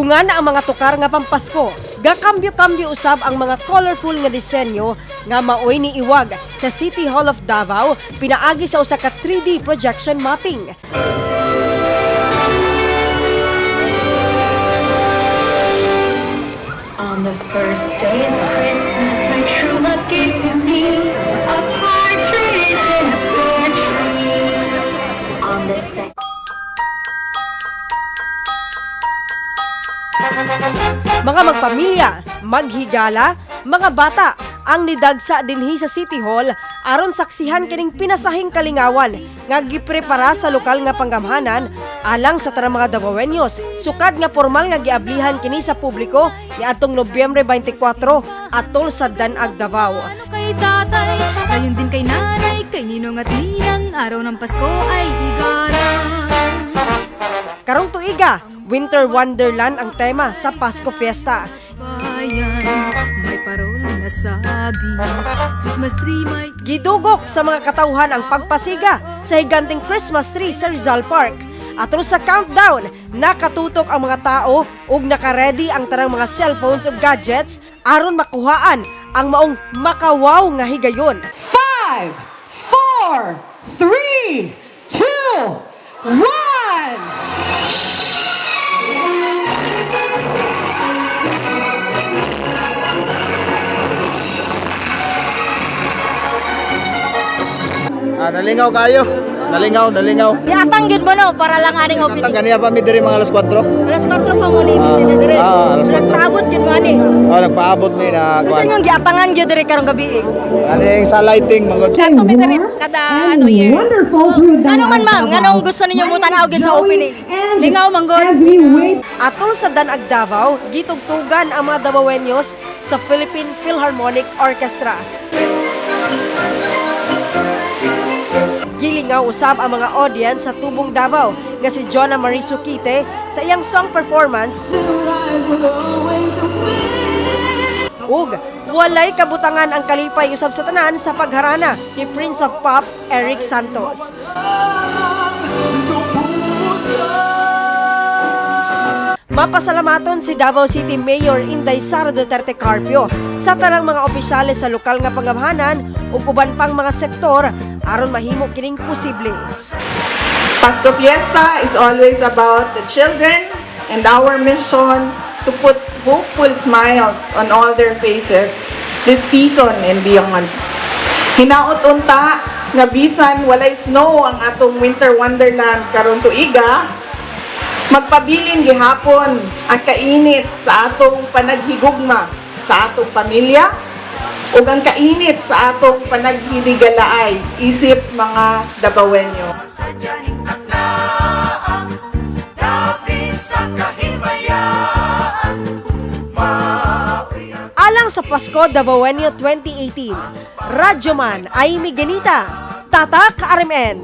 Bunga na ang mga tukar nga pampasko. Gakambyo-kambyo usab ang mga colorful nga disenyo nga maoy ni iwag sa City Hall of Davao pinaagi sa usa ka 3D projection mapping. On the first day of Christmas, my true love gave to me a partridge in a pear tree. On the second Mga magpamilya, maghigala, mga bata ang nidagsa dinhi sa City Hall aron saksihan kining pinasahing kalingawan nga giprepara sa lokal nga panggamhanan alang sa tanang mga Davaoenos. Sukad nga formal nga giablihan kini sa publiko niadtong Nobyembre 24 atol sa Danag, Davao. Ano kay tatay, gayon din kay nanay, kay ninong at ninang, araw ng Pasko ay higaran. Karong tuiga, Winter Wonderland ang tema sa Pasko Fiesta. Bayan, may parol na sabi, Christmas tree may Gidugok sa mga katawhan ang pagpasiga sa higanting Christmas tree sa Rizal Park. Atol sa countdown, nakatutok ang mga tao ug nakaredy ang tanang mga cellphones ug gadgets aron makuhaan ang maong makawaw nga higayon. 5, 4, 3, 2, 1. Ah, nalingaw kayo. Nalingaw, nalingaw. Niatang gyud mo no para lang aning Ang opening. ganiya pa mi diri mga alas 4. Alas 4 pa mo ni bisita dire. Ah, alas 4. Nagpaabot gyud mo ani. Oh, nagpaabot mi na Gusto kuan. yung giatangan gyud dire karong gabi eh. Aning sa lighting manggod. Kada ano year. Wonderful through Ngano man ma'am, nganong gusto ninyo mo tan-aw gyud sa opening? And Lingaw manggod. As we wait Atol sa Danag Davao, gitugtugan ang mga Davaoenos sa Philippine Philharmonic Orchestra. Gilingaw usab ang mga audience sa Tubong Davao nga si Jonah Marie Sukite sa iyang song performance ug walay kabutangan ang kalipay usab sa tanan sa pagharana ni Prince of Pop Eric Santos. Mapasalamaton si Davao City Mayor Inday Sara Duterte Carpio sa tanang mga opisyales sa lokal nga pangamhanan ug uban pang mga sektor aron mahimo kining posible. Pasko Fiesta is always about the children and our mission to put hopeful smiles on all their faces this season and beyond. Hinaot unta nga bisan walay snow ang atong winter wonderland karon tuiga, magpabilin gihapon ang kainit sa atong panaghigugma sa atong pamilya ug ang kainit sa atong panaghinigalay isip mga Dabawenyo. Alang sa Pasko Davaoenyo 2018, Radyoman Amy Ganita, Tatak RMN.